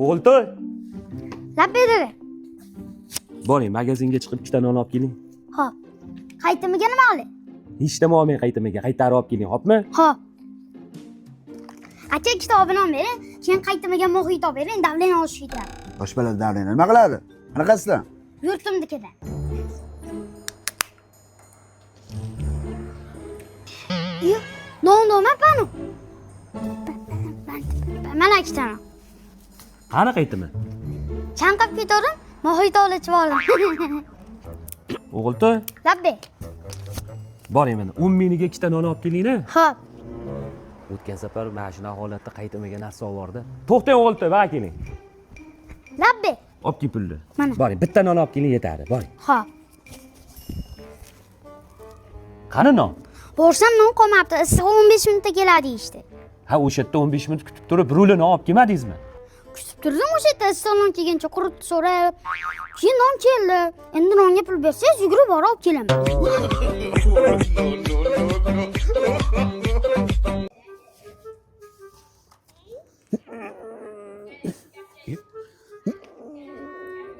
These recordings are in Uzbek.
O'g'iltoy, Labbay dada. Boring, magazinga chiqib ikkita non olib keling. Xo'p. Qaytimiga nima olay? Hech nima olmang qaytimiga, qaytarib olib keling, xo'pmi? Xo'p. Aka ikkita olib non bering, keyin qaytimiga mohit olib bering, davleni oshib ketadi. Yosh bola davleni nima qiladi? Qanaqasidan? Yurtimnikida. Yo'q, non nima panu? Mana ikkita non. Qani qaytimi? Chanqab ketaverdim, mohit olib oldim. O'g'iltoy, Labbay. Boring mana 10 mingga ikkita non olib keling-a. Xo'p. O'tgan safar mana shunaqa holatda qaytimiga narsa olib bordi. To'xtang o'g'iltoy, va keling. Labbay. Olib kel pulni. Mana. Boring, bitta non olib keling yetadi. Boring. Xo'p. Qani non? Borsam non qolmabdi. Issig'i 15 minutda keladi deyishdi. Ha, o'sha yerda 15 minut kutib turib, rulini olib kelmadingizmi? Kutib turdim o'sha yerda issiq non kelguncha quritdi so'rab. Keyin non keldi. Endi nonga pul bersangiz yugurib borib olib kelaman.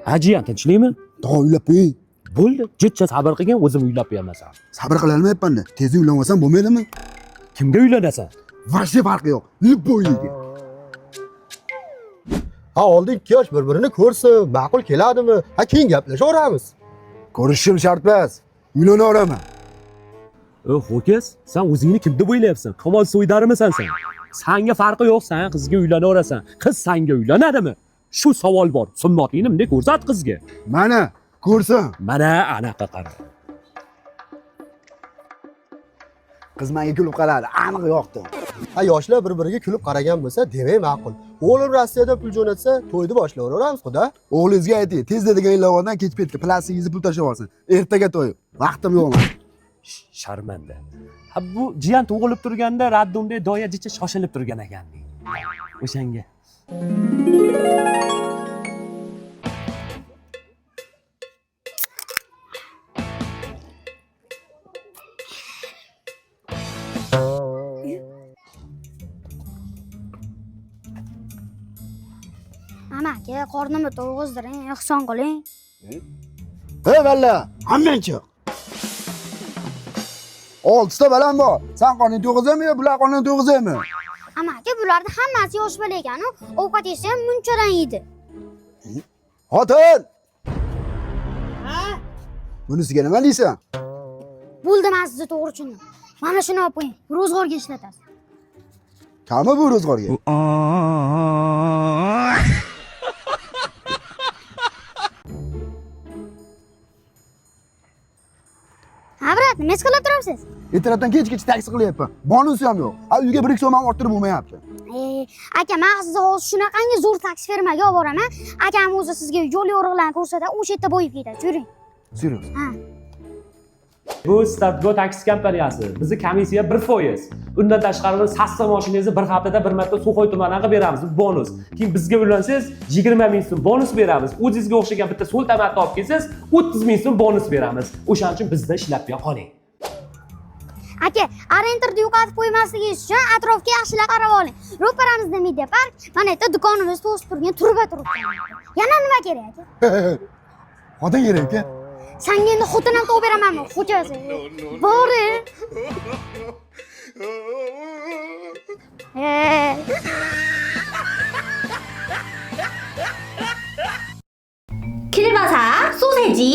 Ha, jiyan, tinchlikmi? Tog'a uylab qo'ying. Bo'ldi, jicha sabr qilgin, o'zim uylab qo'yaman. Sabr qila olmayapman-da. Tez uylanmasam bo'lmaydimi? Kimga uylanasan? Вообще farqi yo'q. Любойga. Ha, oldin ikki yosh bir-birini ko'rsin, ma'qul keladimi? Ha, keyin gaplashaveramiz. Ko'rishim shart emas. Uylanaveraman. O, ho'kiz, sen o'zingni kim deb o'ylayapsan? Kamol so'ydarimisan sen? Sanga farqi yo'q, sen qizga uylanaverasan. Qiz sanga uylanadimi? Shu savol bor. Sunnotingni bunday ko'rsat qizga. Mana, ko'rsin. Mana anaqa qara. Qiz menga kulib qaradi, aniq yoqdi. Ha, yoshlar bir-biriga kulib qaragan bo'lsa, demak ma'qul. O'g'lim Rossiyadan pul jo'natsa, to'yni boshlayveramiz, xudo. O'g'lingizga ayting, tezda degan ilovadan kech paytga plastigingizga pul tashlab olsin. Ertaga to'y. Vaqtim yo'q mani. Sharmanda. Ha, bu jiyan tug'ilib turganda raddumda doya jicha shoshilib turgan ekan. O'shanga. Amaki, qornimni to'yg'izdiring, ehson qiling. Hey valla, hammang chiq. Oltita balam bor. Sen qorning to'yg'izaymi yo bular qornini to'yg'izaymi? Amaki, bularni hammasi yosh bola ekan-u, ovqat yesa ham munchadan yeydi. Xotin! Bunisiga nima deysan? Bo'ldi, men sizni to'g'ri tushundim. Mana shuni olib qo'ying, ro'zg'orga ishlatasiz. Kami bu ro'zg'orga? Ha, brat, nima ish qilib turibsiz? Ertalabdan kechgacha taksi qilyapman. Bonusi ham yo'q. Ha, uyga 1-2 so'm ham orttirib bo'lmayapti. Aka, men sizni hozir shunaqangi zo'r taksi firmaga olib boraman. Akam o'zi sizga yo'l yo'riqlarni ko'rsatadi, o'sha yerda boyib ketasiz. Yuring. Serios. Ha. Bu Startgo taksi kompaniyasi. Bizni komissiya 1%. Undan tashqari sassiq mashinangizni bir haftada bir marta Suxoy tumaniga qilib beramiz, bu bonus. Keyin bizga ulansangiz 20 ming so'm bonus beramiz. O'zingizga o'xshagan bitta so'l tamatni olib kelsangiz 30 ming so'm bonus beramiz. O'shaning uchun bizda ishlab qoling. Aka, orientirni yo'qotib qo'ymasligingiz uchun atrofga yaxshilab qarab oling. Ro'paramizda media park, mana yerda do'konimiz to'sib turgan turba turibdi. Yana nima kerak aka? Xotin kerak aka. Sanga endi xotin ham topib beramanmi? Xo'jasi. Bori. Kilbasa 소세지.